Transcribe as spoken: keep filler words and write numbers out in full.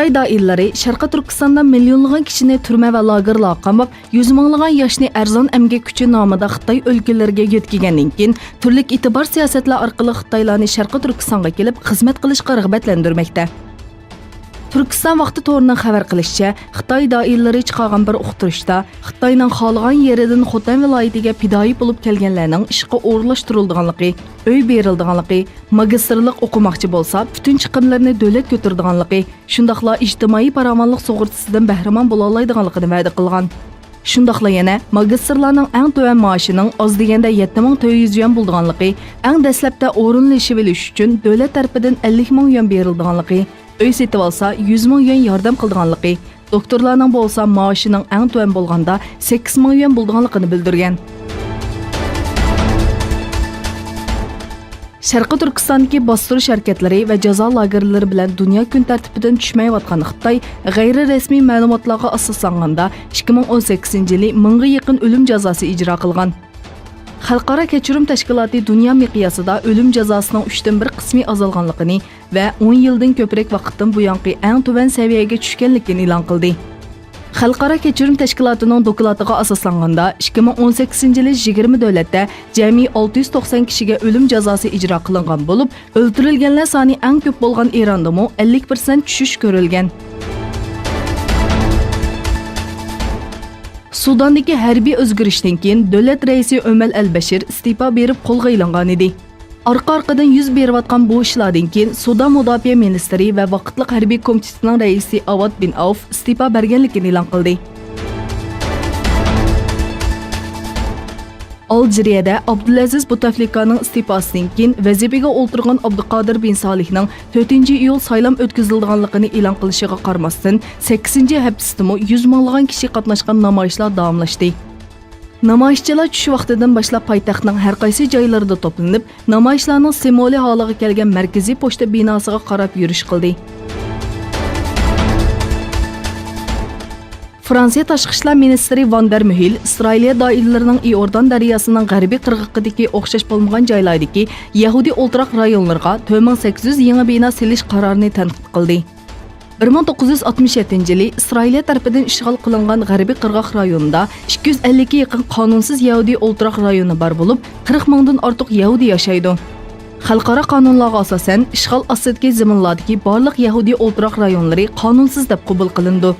خىتاي دائىرىلىرى شەرقىي تۈركىستاندا مىليونلىغان كىشىنى تۈرمە ۋە لاگېرلارغا قاماپ، يۈز مىڭلىغان ياشنى ئەرزان ئەمگەك كۈچى نامىدا خىتاي ئۆلكىلىرىگە يۆتكىگەندىن كېيىن، تۈرلۈك ئېتىبار سىياسەتلەر ئارقىلىق خىتايلارنى شەرقىي تۈركىستانغا كېلىپ خىزمەت قىلىشقا رىغبەتلەندۈرمەكتە. تۈركىستان ۋاقتى تورىنىڭ خەۋەر قىلىشىچە، خىتاي دائىرىلىرى چىقارغان بىر ئۇقتۇرۇشتا، خىتاينىڭ خالىغان يېرىدىن خوتەن ۋىلايىتىگە پىدائىي بولۇپ كەلگەنلەرنىڭ ئىشقا ئورۇنلاشتۇرۇلىدىغانلىقى، ئۆي بېرىلىدىغانلىقى، ماگىستىرلىق ئوقۇماقچى بولسا، پۈتۈن چىقىملىرىنى دۆلەت كۆتۈرىدىغانلىقى، شۇنداقلا ئىجتىمائىي پاراۋانلىق سۇغۇرتىسىدىن بەھرىمەن بولالايدىغانلىقىنى ۋەدە قىلغان. شۇنداقلا يەنە ماگىستىرلارنىڭ ئەڭ تۆۋەن مائاشىنىڭ ئاز دېگەندە يەتتە مىڭ تۆت يۈز يۈەن بولىدىغانلىقى، ئەڭ دەسلەپتە ئورۇنلىشىۋېلىش ئۈچۈن دۆلەت تەرىپىدىن ئەللىك مىڭ يۈەن بېرىلىدىغانلىقى، ئۆي سېتىۋالسا يۈز مىڭ يۈەن ياردەم قىلىدىغانلىقى، دوكتورلارنىڭ بولسا مائاشىنىڭ ئەڭ تۆۋەن بولغاندا سەككىز مىڭ يۈەن بولىدىغانلىقىنى بىلدۈرگەن. شەرقىي تۈركىستاندىكى باستۇرۇش ھەرىكەتلىرى ۋە جازا لاگېرلىرى بىلەن دۇنيا كۈن تەرتىپىدىن چۈشمەيۋاتقان خىتاي، غەيرىي رەسمىي مەلۇماتلارغا ئاساسلانغاندا، ئىككى مىڭ ئون سەككىزىنچى يىلى مىڭغا يېقىن ئۆلۈم جازاسى ئىجرا قىلغان. خەلقئارا كەچۈرۈم تەشكىلاتى دۇنيا مىقياسىدا ئۆلۈم جازاسىنىڭ ئۈچتىن بىر قىسمى ئازالغانلىقىنى ۋە ئون يىلدىن كۆپرەك ۋاقىتتىن بۇيانقى ئەڭ تۆۋەن سەۋىيەگە چۈشكەنلىكىنى ئېلان قىلدى. خەلقئارا كەچۈرۈم تەشكىلاتىنىڭ دوكلاتىغا ئاساسلانغاندا، ئىككى مىڭ ئون سەككىزىنچى يىلى يىگىرمە دۆلەتتە جەمئىي ئالتە يۈز توقسان كىشىگە ئۆلۈم جازاسى ئىجرا قىلىنغان بولۇپ، ئۆلتۈرۈلگەنلەر سانى ئەڭ كۆپ بولغان ئىراندىمۇ ئەللىك پىرسەنت چۈشۈش كۆرۈلگەن. سۇداندىكى ھەربىي ئۆزگىرىشتىن كېيىن، دۆلەت رەئىسى ئۆمەر ئەل بەشىر ئىستېپا بېرىپ قولغا ئېلىنغان ئىدى. ئارقا-ئارقىدىن يۈز بېرىۋاتقان بۇ ئىشلاردىن كېيىن، سۇدان مۇداپىئە مىنىستىرى ۋە ۋاقىتلىق ھەربىي كومىتېتىنىڭ رەئىسى ئاۋاد بىن ئاۋف ئىستېپا بەرگەنلىكىنى ئېلان قىلدى. ئالجىرىيەدە ئابدۇلئەزىز بۇتەفلىكانىڭ ئىستېپاسىدىن كېيىن، ۋەزىپىگە ئولتۇرغان ئابدۇقادىر بىن سالىھنىڭ تۆتىنچى ئىيۇل سايلام ئۆتكۈزۈلىدىغانلىقىنى ئېلان قىلىشىغا قارىماستىن، سەككىزىنچى ھەپتىسىدىمۇ يۈز مىڭلىغان كىشى قاتناشقان نامايىشلار داۋاملاشتى. نامايىشچىلار چۈش ۋاقتىدىن باشلاپ پايتەختنىڭ ھەر قايسى جايلىرىدا توپلىنىپ، نامايىشلارنىڭ سىمۋولى ھالىغا كەلگەن مەركىزىي پوچتا بىناسىغا قاراپ يۈرۈش قىلدى. فرانسىيە تاشقى ئىشلار مىنىستىرى ۋان دەر مۆھىل ئىسرائىلىيە دائىرىلىرىنىڭ ئىئوردان دەرياسىنىڭ غەربىي قىرغىقىدىكى ئوخشاش بولمىغان جايلاردىكى يەھۇدىي ئولتۇراق رايونلىرىغا تۆت مىڭ سەككىز يۈز يېڭى بىنا سېلىش قارارىنى تەنقىد قىلدى. بىر مىڭ توققۇز يۈز ئاتمىش يەتتىنچى يىلى ئىسرائىلىيە تەرىپىدىن ئىشغال قىلىنغان غەربىي قىرغاق رايونىدا ئىككى يۈز ئەللىككە يېقىن قانۇنسىز يەھۇدىي ئولتۇراق رايونى بار بولۇپ، قىرىق مىڭدىن ئارتۇق يەھۇدىي ياشايدۇ. خەلقئارا قانۇنلارغا ئاساسەن، ئىشغال ئاستىدىكى زېمىنلاردىكى بارلىق يەھۇدىي ئولتۇراق رايونلىرى قانۇنسىز دەپ قوبۇل قىلىنىدۇ.